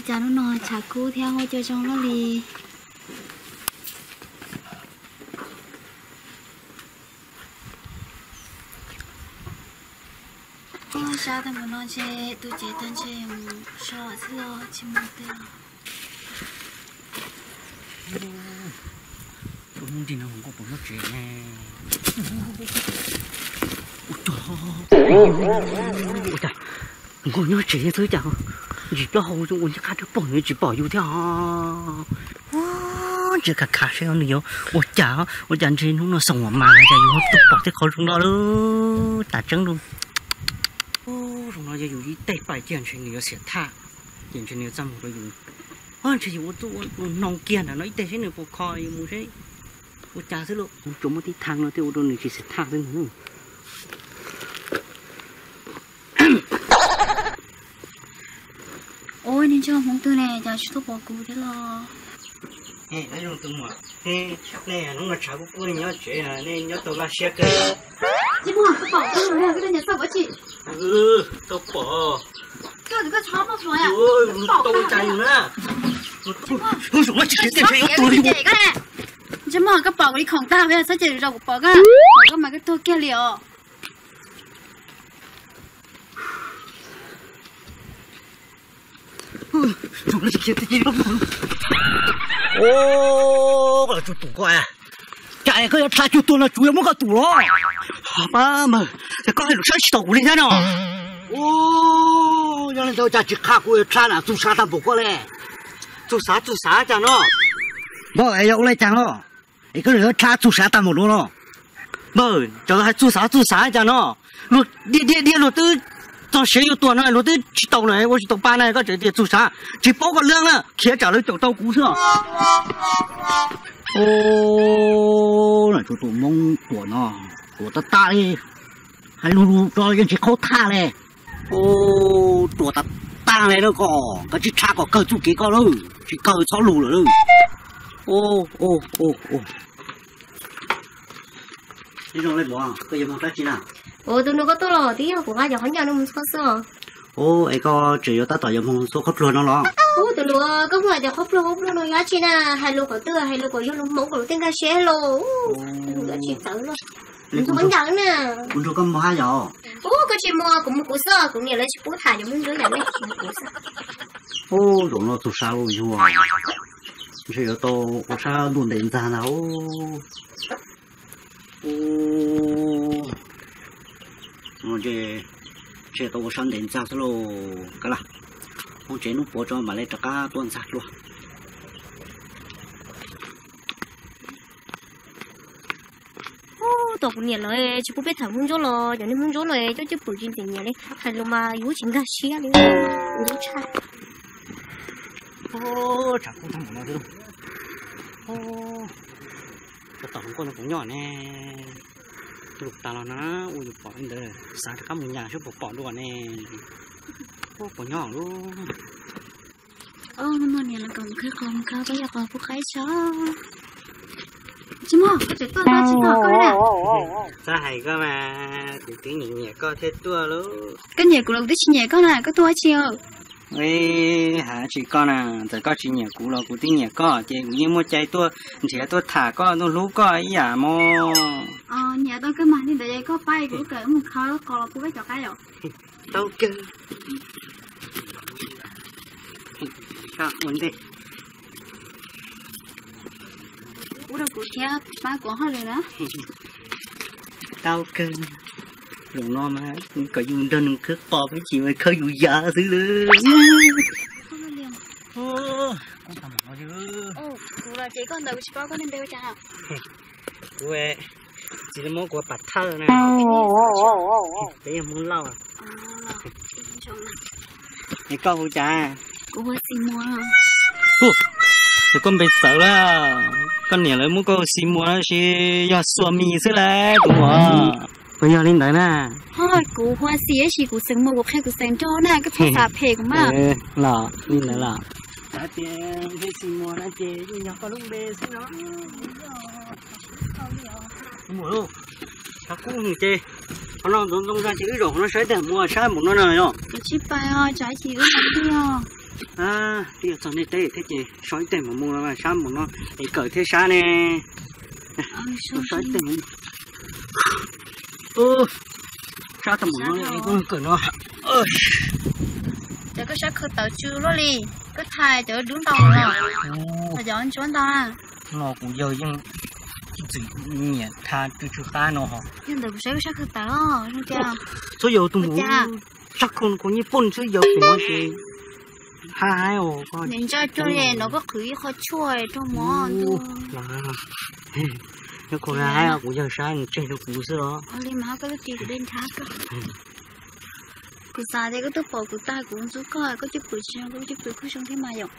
Cas hnub no tshav kub thiab huab cua zoo loj li. Ua sab tag npaum no ntshe tu cev tag ntshe mus so xwb los tsis mus twg. Hnub nrig no hluas nkauj puas nyob tsev ne? Ua cas hluas nkauj nyob tsev xwb cas ntsis plaub hau ua ncaj qab rab pom nws tsis pom yus thiab os. Ntsia khav khav saib nws yuav ua cas, ua cas ntshe hnub no xoom mas mas cas yus ho tuaj pom tej qhov zoo no lawm tas tseeb lauj. Zoo no yog yus ib teg pais kiag ntshe nws yuav xiam thaj, ces ntshe nws yuav txaj muag rau yus. Ntshe yus ua txuj ua noo kiag ntawm no ib teg seb nws puas kho yus mus seb ua cas xwb lauj. Tsuas muaj tib thaj no thiaj ua rau nws tsis xiam thaj xwb ntag. Ua niag ntsej muag hmoov twg ne, cas tsis tuaj pom kuv thiab los? Nej hnub no tshav kub kub nej nyob tsev, nej nyob tau laj siab kawg. Tsis muaj koj pom koj los koj niag txawj ua tsi? Tau pom. Koj twb koj txhob muaj hluas, tau ua cas yus na. Ntsej muag koj pom kuv li khoom tag, txhob ces zaum kuv pom koj, pom koj mas koj tuag kiag li os. Ua, koj tus tua, cas koj yuav dha cuag tuag no tsuv yuav muab koj tus los? Pab mas, ces koj hais lus saib tsis tau kuv li thiab no. Ua, yog li ntawd cas tsis qha kuv yuav dha na, txuj sa tag npaum koj li. Txuj sa txuj sa cas no? Npawg, yog ua li cas los? Es koj yuav dha txuj sa tag npaum no los? Npawg, cov hais txuj sa txuj sa cas no? Luag dhia dhia dhia luag twb txog siav yuav tuag no luag twb tsis tau na, ua tsis tau pa na koj tseem tias txuj sa, tsis paub koj leej na, khiav tsam lawv caum tau kuv xwb. Ua, tus Hmoob ruam no, ruam tag tag li, hais lus lus rau yeej tsis qhaub thaj li. Ua, ruam tag tag li na koj, koj tsis dha kom kawg txuj kev koj lawm, tsis kawg txhob lus lawm. Ua, ua, ua, ua. Zoo li, koj yuav moog dab tsi na? Ua, tus nus koj tuaj los twb yog kuv nqa cov khaub ncaws no mus txhua xwb os. Ua, es koj tseem yuav tab tom yuav moog txhua qhov pluag no los? Ua, tus nus koj muaj cov qhov pluag qhov pluag no yog dab tsi na? Hais lus kom twg, hais lus kom yog lus Hmoob kom lus tej nkag siab los. Lus dab tsi txawv los? Mus txhua qhov ncaws na. Kuv nrog koj mus hab yom? Ua, koj tsis mus, kuv mus kuv xwb, kuv niam lawv tsis pub tham cov Hmoob Ntsuab yam nej, mus kuv xwb. Ua, zaum no txug sab lub yuag, ntshe yuav tau ua sab ntuj ntev ntxag ntag. Ua, ntshe tau ua sab ntev ntxag xwb lauj. Kav liam, mus tsev nub puav tso mam li rov qab tuaj ntxag dua. Ua, tom kuv niam lawv tsis pub peb tham Hmoob Ntsuab los cov neeg Hmoob Ntsuab los coj cwj pwm tsis ntxim nyiam li, hais lus mas yus tsis nkag siab li, ua tshaj. Tshav kub tag npaum no thiab. Ua, tom hluas nkauj no puas nyob ne? Lug tas los na, ua yus pom li ntawd xav rov qab mus nyas seb puas pom dua ne. Ua, puas nyob lub. Hnub no niam lawv kom mus khawb qos, mus khawb qos pub qaib tso. Tsis muaj, koj tseem tuaj tau tsis tau koj na. Txhob hais koj mas, kuv twb nyiam nyiam koj thiaj tuaj lauj. Koj nyiam kuv los kuv twb tsis nyiam koj na, koj tuaj ua tsi? Hais tsis koj na, txawm koj tsis nyiam kuv los kuv twb nyiam koj, ces kuv yeej muaj cai tuaj nrhiav tuaj tham koj, tuaj hlub koj ib yam mog. Nyiam tau kawg mas, li ntawd koj pab kuv lub kawm mus khawb qos los pub peb cov qaib os. Tau kawg. Ua ntej. Pub rau kuv thiab pab kuv hauj lwm na. Tau kawg. Zaum no mas kom yus nrog nws khawb qos peb chim mas khawb yus yav xwb lawm. Kuv los ces koj ntawd kuv tsis paub koj niag npe ua cas. Kuv txiv muab kuv Pam Thawj na. Peb yog Hmoob Lauj. Es koj hu cas? Kuv hu Xis Muas. Tus koj npe txawv lawm, koj niam lawv muab koj hu Xis Muas tab sis yog Xua Mis xwb lauj tus muam. Puas yog li ntawd na? Kuv hu Xis tab sis kuv xeem Muas, kuv qhia kuv xeem nraug na, koj txhob xav phem kuv mas. Los li ntawd los. Xav tias npe Xis Muas no ces yeej yog koj lub npe xwb no. Muam, tshav kub ces qhov no ntxoov ntxoo zog ces wb zaum qhov no saib tag mus sab npaum no na yog. Kuv tsis pais os, tsam ib chim wb mam li os. Twb yog txog nej teb thiab ces so ib teg mam mus, sab mus no es kawm thiab sab ne. So ib teg. Sab tau mus no, kawm no. Cov koj sab khaws tawv tsw luaj li, koj thaij cov dub ntau los, cov ntsuab ntau. No kuv yawg yeej ib txwm nyiam thaij tsw tsw qab no ho. Yog ntawd kuv saib koj sab khaws tawv os, zoo tias txhob yog tus mus sab khaws no kuv nyiaj poj xwb, yog kuv no ces hab hab os. Ntsa cuag li no koj qhwv ib qho tshuaj rau mov ntuj. Nyob kuv hab hab kuv yawg saib nws tseg rau kuv xwb os. Li mas koj lub ris kuv de nrhab koj. Kuv xav tias koj twb pom kuv tag kuv ntxub koj, koj cwj pwm tsis zoo, koj cwj pwm kuj zoo thiab mas yom.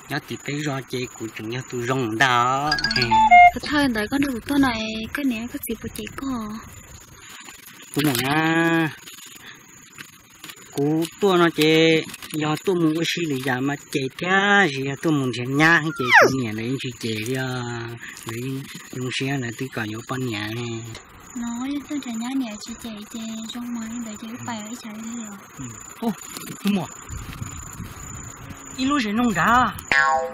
Nyob tim peb zos ces kuv tseem yog tus zoo ntag. Thawj ntawd koj nrog kuv tuaj no, koj niam koj txiv puas cem koj? Kuv mus na, kuv tuaj no ces yog tuaj mus ua si lwm yam mas cem thiab, tsis yog tuaj mus nrhiav nyab ces kuv niam lawv yeej tsis cem li os. Lawv zoo siab lawv twb kom yuav poj niam. No yog tuaj nrhiav nyab niam tsis cem ces zoo mas li ntawd ces wb pais ib tsam li os. Wb mus ib lub zem no nrad,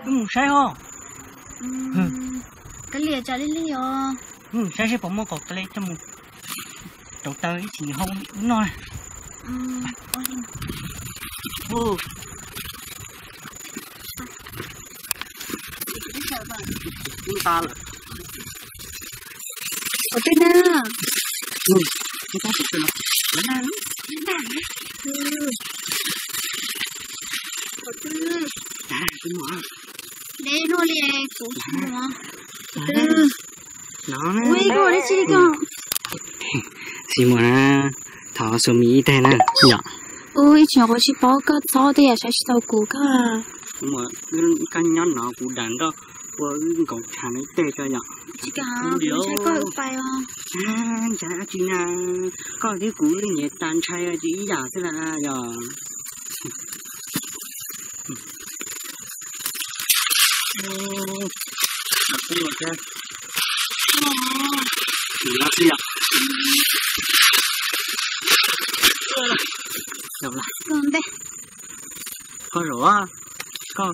wb mus saib os. Kav liam tsam li li os. Wb mus saib seb puas muaj kaum tele coj mus rauv taws ib chim hau wb noj. Qhov twg na? Qhov twg? Deb luaj li kuv mus. Qhov twg? Ua ib koj dab tsi li koj? Xi muas na, thov xu mi ib teg na yom. Ua ib tsis nyuam qhuav tsis paub koj txhob tej yam saib tsis tau kuv koj. Xi muas, koj nyob no kuv dam nroj ua wb nkaus tshav no ib teg tso yom. Tsis kam, kuv ntshai koj pais os. Ntshai dab tsi na, koj thiab kuv leej niam tas ntshai tsis ib yam xwb na yom. Koj zaum, koj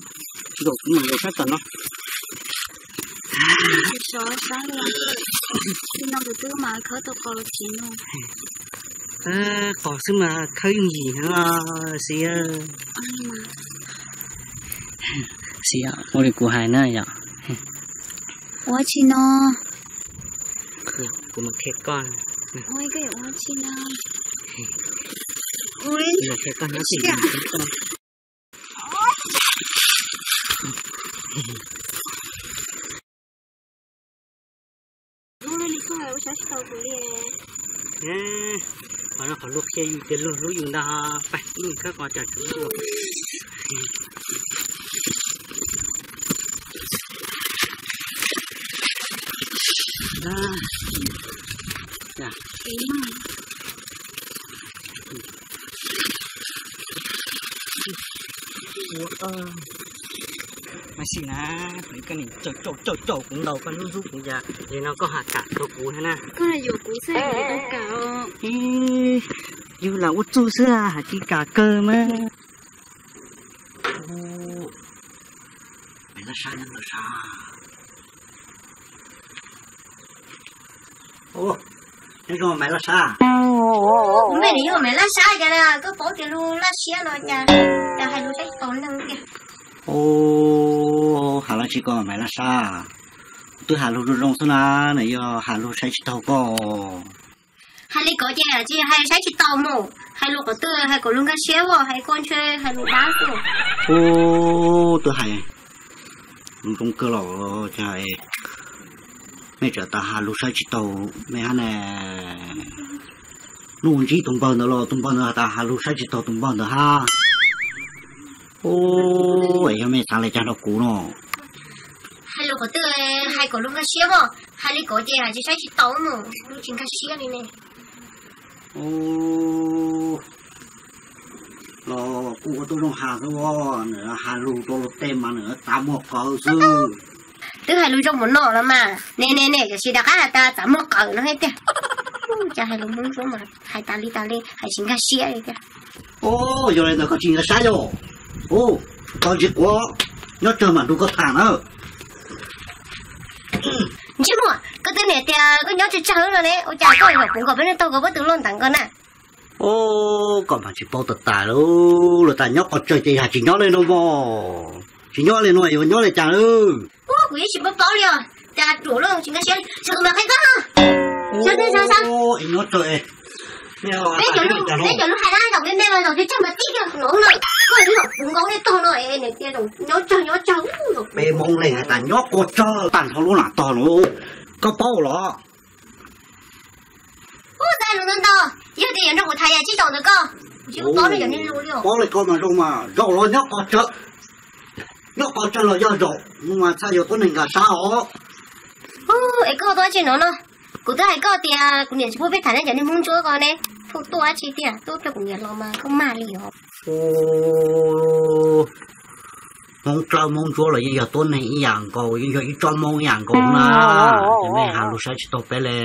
zaum kuv mam zaum sab tom no. Sab no kuv twb mas khawb tau qos tsis no. Qos xwb mas khawb yooj yim heev xi. Xi, ua li kuv hais na yom. Ua tsis no. Kuv mam qhia koj. Ua tsis no. Kuv mam qhia koj nyob tim no. Ua li koj ua saib tsis tau kuv li. Qhov no qhov luag qhia yus tias luag hlub yus ntag, pais ib khawb qos tsam tsuv dua. Mas xij na, koj nim caum caum caum kuv ntaus koj ntxub kuv cas, li no koj hais kam rau kuv thiab na. Koj yuam kuv xwb kuv tau kam os. Yus lam ua txuj xwb hais tsis kam kawg mas. Maiv Laj Sab nyob ntawm sab. Nyob zoo Maiv Laj Sab. Kuv me nim yog Maiv Laj Sab cas koj paub tias lub laj siab no cas, cas hais lus saib tsis taus neeg tiag. Hais lus tsis koj Maiv Laj Sab, twb hais lus zoo zoo xwb na, nws yog hais lus saib tsis taus koj. Hais li koj ces tsis hais saib tsis taus mus, hais lus qhov twg hais kom lus nkag siab os, hais koj ntshe hais lus dab xwb. Ub, twb hais lus zoo kawg los cas nej tseem tas hais lus saib tsis taus me hab ne. Hnub ntsib tus npawg ntawd los tus npawg ntawd has tas hais lus saib tsis taus tus npawg ntawd hab. Ub, es yog mej xav li cas rau kuv no? Hais lus qhov twg hais kom lus nkag siab os, hais li koj ces tsis saib tsis taus mus, lus tsis nkag siab li ne. Ub, los kuj ua tub zoo has xwb, nws hais lus rau luag tej mas nws txav muag qawv xwb. Twb hais lus zoo mus no los mas, ne ne ne, tam sim rov qab has tas txav muag qawv no thiab tiag. Cas hais lus Hmoob Suab mas hais tas li tas li hais tsis nkag siab li tiag. Ub, yog li ntawd koj tsis nkag siab yog? Ub, koj tsis quav, nyob tsawg mam nrog koj tham na. Ntsej muag, koj twb niam tias koj nyob tsawg tsawg no ne, ua cas koj yuav pub kom peb noj tau koj pob tw loj ntev ko na? Ub, koj mas tsis paub tas tas li, lawv tas nyob qhov tsawg ces yog tsis nyob li no mog. Tsis nyob li no yuav nyob li cas? Ub, kuv yeej tsis paub paub li os. Cas ruam loj tsis nkag siab li, sawv kuv mam qhia koj. Sawv, sawv, sawv, sawv. Peb cov lus hais na, zaum me me mas zaum tsawg tsawg mas tib kiag no na. Koj twb zaum pub nkaus nej tog no es niam tias zaum nyob tsawg nyob tsawg. Peb Hmoob Leeg hais tas nyob qhov tsawg tag nrho lub nam tog no, koj paub los? Ub, xav lus ntau ntau, yog tias yuav nrog kuv tham yam tsib zaug ntawd koj, kuv tsis paub nej cov niag lus li os. Paub li koj mas zoo mas zaum los nyob qhov tsawg, nyob qhov tsawg los yog zaum no mas txhaj yuav tuab neeg nkag sab os. Ub, es koj tuaj dab tsi no no? Kuv twb hais koj tias kuv niam tsis pub peb tham nej cov niag Hmoob Ntsuab ko ne, pheej tuaj dab tsi tiag, tuaj pliag kuv niam los mas koj mag li os. Hmoob Dlawb Hmoob Ntsuab los yeej yog tuab neeg ib yam nkaus, yeej yog ib tsob Hmoob ib yam nkaus na. Ces nej has lus saib tsis taus peb li.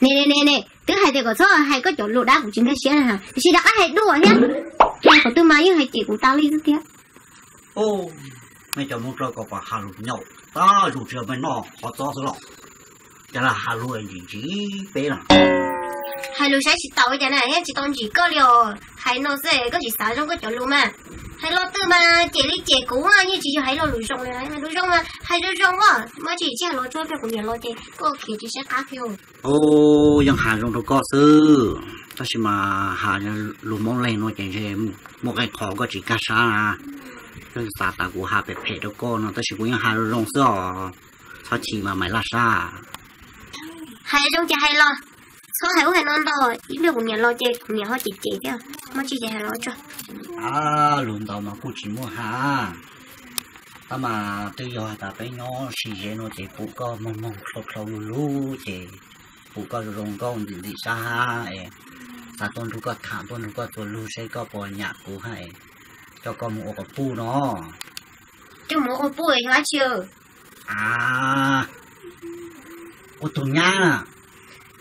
Ne ne ne ne, twb hais tias kom txhob hais koj cov lus dab kuv tsis nkag siab na, tiam sis rov qab hais dua thiab. Hais qhov twg mas yeej hais cem kuv tas li xwb thiab. Nej cov Hmoob Dlawb ko pom has lus nyaum, tab zus tsis yog peb noj qhov txob xwb los, cas lam has lus ntsim ntsim peb na. Hais lus saib tsis taus cas na, yeej tsis tau ntsim koj li os. Hais no xwb koj tsis xav zoo koj cov lus mas. Hais lo twg mas cem li cem kuv, yeej tsis yog hais lo lus zoo li, hais lus zoo mas hais zoo zoo os, muaj tsis tsis hais los tsuag pliag kuv niam los ces koj khiav tsis saib qab kiag. Ub, yeej has zoo rau koj xwb, tab sis mas has lus Hmoob Leeg no ces ntshe muaj qee qho koj tsis nkag sab na. Koj xav tas kuv has phem phem rau koj no tab sis kuv yeej has zoo zoo xwb os, txhob chim mas Maiv Laj Sab. Hais zoo ces hais los, txhob hais ub hais no ntau, ib pliag kuv niam los ces kuv niam ho cem cem thiab, muaj tsis ces hais los tso. Lus ntau mas kuj tsis muaj has, tab mas twb yog has tas peb nyob sib ze no ces pum koj moog moog dlhau dlhau lug lug ces pum koj zoo zoo nkauj ntxim ntxim sab hab es xav tuaj nrug koj tham tuaj nrug koj txuas lug seb koj puas nyam kuv hab es coj koj mus ua quas puj no. Coj mus ua quas puj yog dab tsi? A, ua tus nyab na.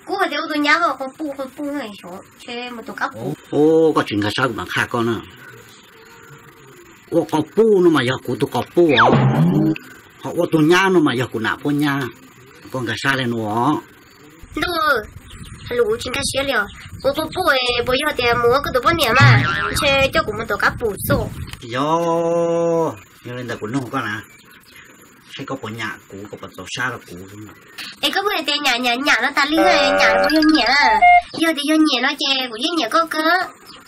Kuv hais tias ua tus nyab, quas puj, quas puj, mus tus kab pum. Koj tsis nkag sab kuv mam qha koj na. Ua quas puj no mas yog kuv tus quas puj os, ho ua tus nyab no mas yog kuv nam puab nyab. Koj nkag sab li nuav. Ntuj, lus tsis nkag siab li os. Ua quas puj puas yog tias mus ua koj tus poj niam mas, ntshe coj kuv mus tus kab pum xwb. Yog, yog li ntawd kuv nug koj na, seb koj puas nyam kuv, koj puas txaus sab rau kuv? Es koj puas tias nyam nyam nyam no tas li, nyam puas yog nyiam? Yog tias yog nyiam no ces kuv yeej nyiam koj kawg,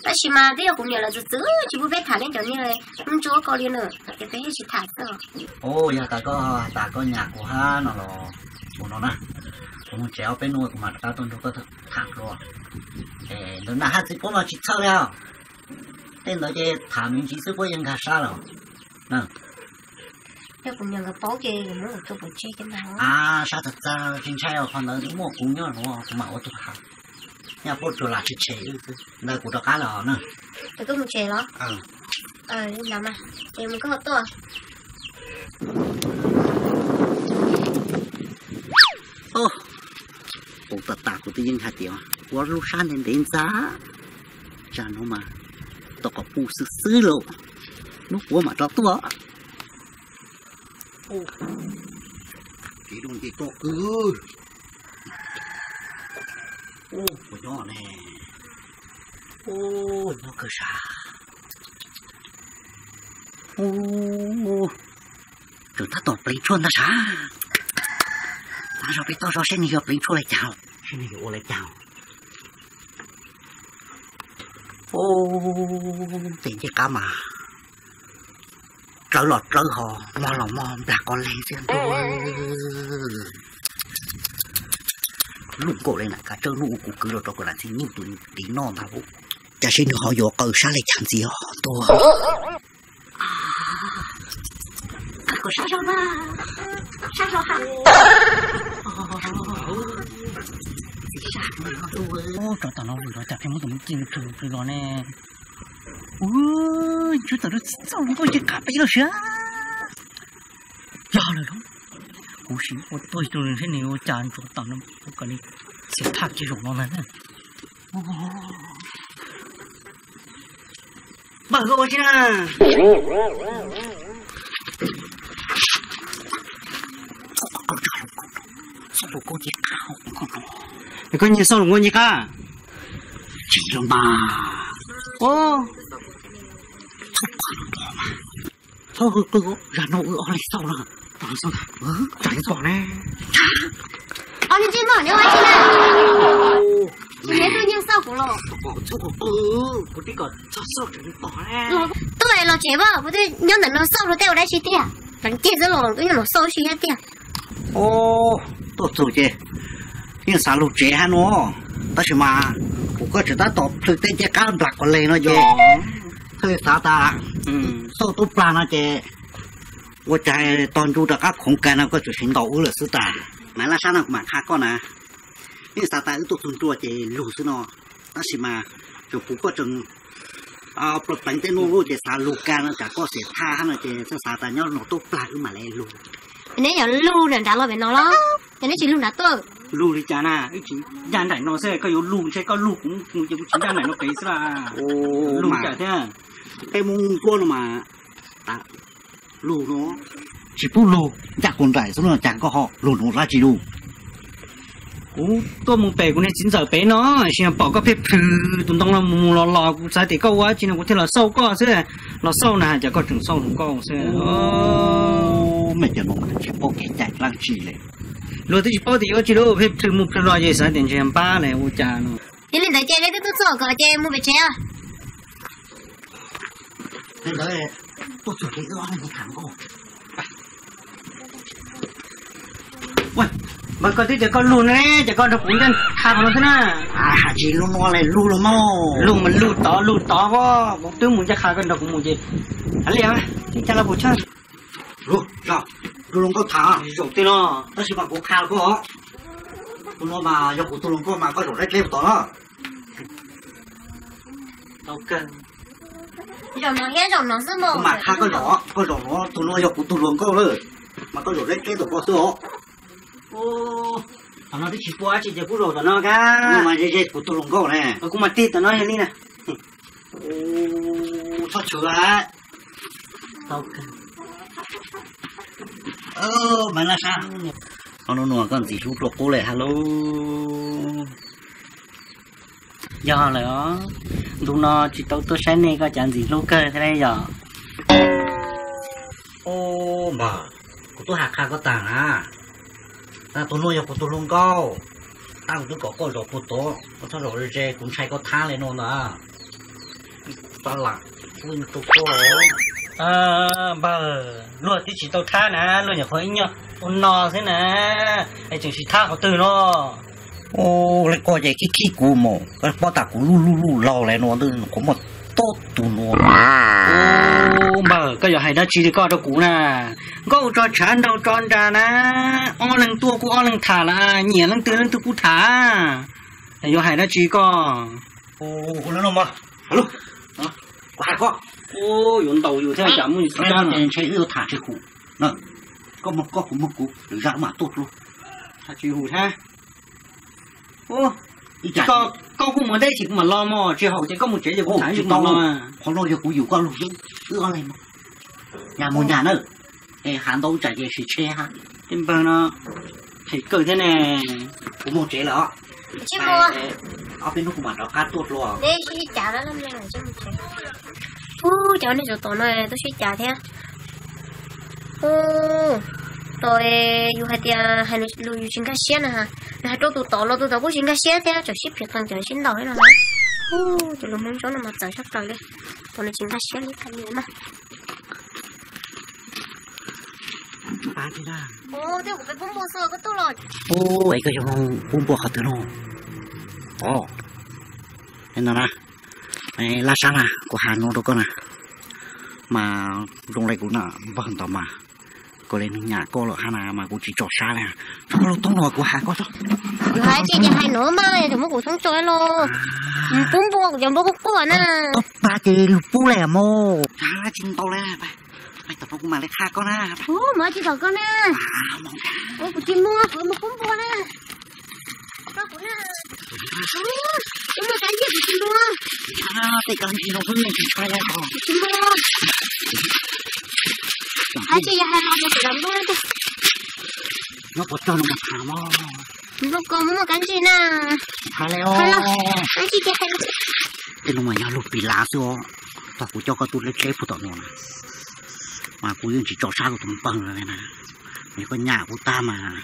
tab sis mas twb yog kuv niam lawv txwv txwv tsis pub peb tham nej cov niag Hmoob Ntsuab ko li na, ces peb tsis tham xwb. Yog tas koj, tas koj nyam kuv hab no los, ua no na, kuv mus tsev ob peb hnub kuv mam rov qab tuaj nrug koj tham dua. Ntawm nam hab txiv puab mas tsis txhawj li os, tej ntawd ces tham me ntsis xwb puab yeej nkag sab lawm. Yog kuv niam nkawd paub ces muab kuv tso pov tseg cov ntag. Sab txawv txawv tsis ntshai os, qhov ntawd muaj kuv nyob hauv kuv mam ua tug has. Nyaj puab tsuas lam tshem tshem xwb. Ntawd kuv rov qab lawm os na. Koj mus tsev los? Li no mas, ces mus koj ho tuaj. Kuv tas tas kuv twb yeej hais tias ua lub sab ntev ntev ntxa, tsam no mas tau quas puj xwb xwb lauj, hnub puab mam rov tuaj. Kev dua nce toj kawg. Ub, puas nyob ne? Ub, nyob kawg sab. Ub, tseem tab tom pleev tshuaj ntag sab. Tav zog peb taug zog seb nws yog pleev tshuaj li cas, seb nws yuav ua li cas. Ub, tes ncej qab mas dlawb los dlawb ho, mog los mog nplag qos leg xwb ntuj. Luj nkaus li na, kav tsawj luj ua kuv kwv los rau kom nam txiv nyuj tus tiv noj ntag. Cas seb nws ho yuav qaw sab li cas ntxiv os ntuj. Kom sab zog mas, sab zog ha. Tsov tom no vwm los cas pheej muab tus me ci plhws plhws los ne. Ub, ntsuj tom lub txoj nkauj nce qab peb los siab. Yog lawm lauj. Kuv sim ua tuaj tus seb nws ua cas ntsuj tom no, kuv kom nws xiam thaj kiag zaum no na. Npawg, koj ua tsi na? Koj nyiam xauj lus nkauj nyias qab? Tsis los mas. Txhob qw, zam no wb ob leeg xauj na. Tsam pom ne. Ob niag ntsej muag, neb ua tsi na? Neb tuaj nyiag xauj kuv los? Txhob qw, kuv twb kom txhob xauj tseem pom ne. Tuaj los tsev as, kuv twb nyob ntawm no xauj luag tej ua dab tsi tiag. Pleev ceg xwb los twb nyob no xauj tsis yog tiag. Tuaj txug ces yeej xav lug tsev hab no, tab sis mas kuv koj tseem tab tom plhws tej ncej qab nplas kuas leg no ces thiaj xav tas xauj tub plag no ces ua cas tog ncu rov qab khoov kag no koj tseem siv ntaus wb lawm xwb tas. Mas laj sab no kuv mam qha koj na, yeej xav tas wb tuaj txug ntua ces lug xwb no, tab sis mas tseem puv koj tseem pleev pleev tej nuj lug ces xav lug kag no, tsam koj xiam thaj hab no ces xav tas nyob no tub plag wb mam le lug. Neb yuav lug nram nrad los pem no los? Ces neb tsis lug nrad tuaj? Lug li cas na, wb tsis ncaj nraim no xwb, koj yuav lug ntshe koj lug kuv mus ces kuv tsis ncaj nraim no pem xwb las. Lug cas thiab? Peb Hmoob nkuaj no mas, lug no tsis pub lug, ncaj kuv nraim xwb no cas koj ho lug nuav dab tsi lug? Kuv tuaj mus pem kuv niag txiv ntxawm pem no, sis pom koj pheej plhws tus ntoo no mus mus los los, kuv xav tias koj ua dab tsi no kuv thiaj los xauj koj xwb. Los xauj na cas koj tseem xauj hluas nkauj xwb. Mej cov no mas tsis paub kev cai dlaab tsi le. Luag twb tsis paub tias yuav dab tsi lug, pheej plhws mus plhws los ces xav tias ntshe npab le ua cas no. Yog li ntawd ces neb twb tuaj txog ko ces mus pem tsev. Mas koj twb tias koj lug ne, ces koj nrog kuv ncaj qha qhov no xwb na. Tsis lug no le lug los mas. Lug mas lug tod lug tod, kuv twb mus ncaj qha koj nrog kuv mus ces. Hab li, ib cas los kuv tshaj. Lug, zaum, tus hluas nkauj tham zaum twg no, tab sis mas kuv qha koj, tus no mas yog kuv tus hluas nkauj mas koj zaum deb dleb tod na. Zaum no thiab zaum no xwb mas. Kuv mam qha koj zaum, koj zaum no, tus no yog kuv tus hluas nkauj lawm, mas koj zaum deb dleb tom ko xwb os. Qhov no twb tsis pua dab tsi ces kuv zaum tom no kab. Mas ze ze kuv tus hluas nkauj ne. Kuv mam tig tom no yog li na. Txhob tshwv lawm. Mas laj sab, ob hnub no koj ntxim hlub dua qub lawm hab lauj. Yog lawm os, ntu no tsis tau tuaj saib nej koj cas ntxim hlub kawg thiab yog. Mas kuv tub has qha koj tag na, tus no yog kuv tus hluas nkauj, tab kuv twb kom koj zaum puag tod, koj txhob zaum ze, kuv ntshai koj thab li no ntag. Npawg, luag twb tsis tau thab na, luag nyuam qhuav ib nyuag ua no xwb na, es tseem sim thab qhov twg no? Ua li koj ces khib khib kuv mus, koj paub tas kuv luj luj luj laug li no, qhuav muaj tob tus no. Npawg, koj yuav hais dab tsi li koj rau kuv na? Nkauj tso tshav nraug tso nra na, ob leeg tuaj kuj ob leeg tham lawm, nyiam leej twg leej twg kuj tham. Yuav hais dab tsi koj? Kuv hais koj, yuav ntaus yus thiab cas muaj ntshe wb yuav tham tsis hum. Koj muag koj, kuv muag kuv, lwm zaj mam tuaj dua. Tham tsis hum thiab. Koj kuj mus deb tsis kuv mam los mog, tsis haum ces koj mus tsev ces kuv tham tsis tau los. Qhov no yog kuv yum koj lug xwb, wb ob leeg mus. Nyas mus nyas nawb, es has ntau tsam ces sis tsheb hab. Tej npawg no phem kawg thiab ne. Kuv mus tsev lawm os. Ob peb hnub kuv mam rov qab tuaj dua. Ub, cov nej zaum tom no tuaj sib cav thiab. Ub, tos yus hais tias hais lus yus tsis nkag siab na, nws hais rau tus tom los tus tom kuj tsis nkag siab thiab, tseem sib phiv qees tseem sib ntaus thiab no. Ub, cov lus Hmoob Tshoob no mas txawv tshaj plaws li, tos nws tsis nkag siab li qhov li mas. Ub, es koj yuav pub npua qhov twg no? Os, no na, laj sab na, kuv has no rau koj na, mas zoo li kuv na, npawg ntawd mas, kuv li nws nyam koj lawm hab na mas kuv tsis tso sab li. Tso koj lub toob no kuv has koj tso. Yus hais tsis ces hais no mas, yus muab kuv thoob tso los. Mus pub npua, kuv cov npua quaj quaj na. Tau pab ces lug pub li mog. Tsis ntau li, pab tom no kuv mam li qha koj na. Mus tsis tom koj na. Kuv tsis muaj, kuv mus pub npua na. Koj kuv na. Kuv muaj tsav ntseg kuv tsis muaj. Tej kab ntsig no kuj yeej tsis tshab os. Tsis muaj. Hais tsis yog hais los mus tsis los ntuj. Nyob puas tog no mas tham mog. Nplooj kos muaj kab ntsig na. Tham li os. Kab ntsig ces hais los. Tej no mas yog lug pis lav xwb os. Tog kuv coj koj tuaj dleb dleb puag tom no na. Mas kuv yeej tsis tso sab kuv tus npawg no li na. Yog koj nyam kuv tag mas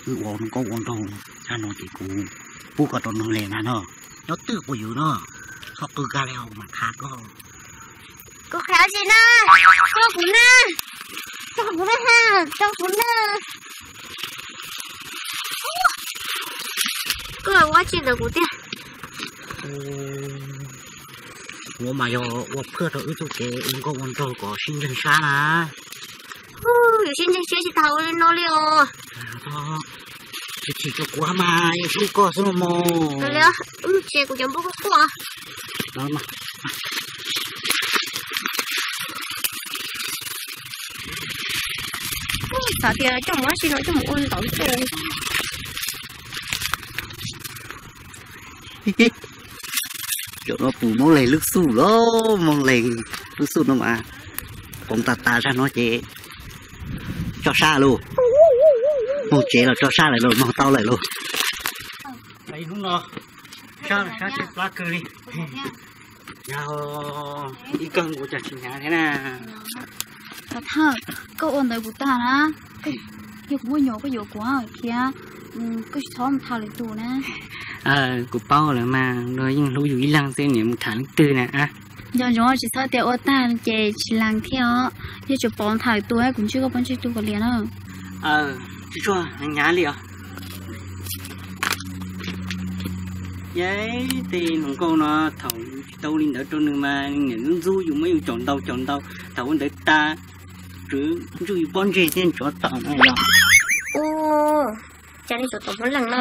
wb ua nkauj ua nraug sab no ces kuv pub koj rau nws li na no. Nyob twj puas yus no, txhob qw kag li os mas tham koj. Koj qhia tsi na, tso kuv na, tso kuv na, tso kuv na. Koj ua tsi ntawm kuv tiag? Kuv mas yog ua phaj rau wb txoj kev ua nkauj ua nraug kom sib ntseeg sab na. Yus sib ntseeg siab tsis tau li no li os. Tsis chim rau kuv mas yeej hlub koj xwb no mog. Li, wb mus tsev kuv cov npua kuj quaj. Xav tias coj mus dab tsi no coj mus ua ntawv xwb. Zaum no pum Moob Leeg lub xuj los, Moob Leeg lub xuj no mas poob tas tas zaj no ces tso sab lauj. Moog tsev los tso sab lawm lauj, moog tau lawm lauj. Hnub no sab, sab tsis plab kawg li. Yog ib kawg nkaus cas tsis hnyav thiab na. Thawj, koj ua ntawd kuv tag na. Yog kuv muaj nyuam koj yuav kuv thiab, koj tsis txhob mus tham lwm tus na. Kuv paub lawm mas, luag yeej hlub yus ib leeg xwb niam mus tham leej twg na. Nco ntsoov tsis txhob tias ua tag ces tsis lees thiab os. Yog tseem pom tham lwm tus kuv ntswj koj pob ntseg tug kaus liam na. Tsis tshua hnyav li os. Yog tej hluas nkauj no thaum yus tsis tau li ntawd rau nws mas nws niam ntxub yus muab yus caum ntaus caum ntaus, thaum ua ntawd tas tsuas ntsuj yus pob ntseg thiab ntsuav tau no yog. Ua cas li tus tuam Hmoob Leeg no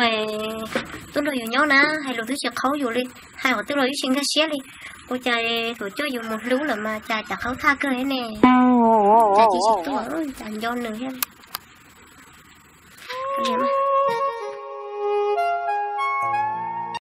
tub nrog yus nyob na hais lus twb tsis qhaub yus li, hais qhov twg los twb tsis nkag siab li. Ua cas tuam coj yus mus hlub lawm mas cas cas qhaub thaj kawg ne. Cas tsis tsis tuaj cas nco nws thiab.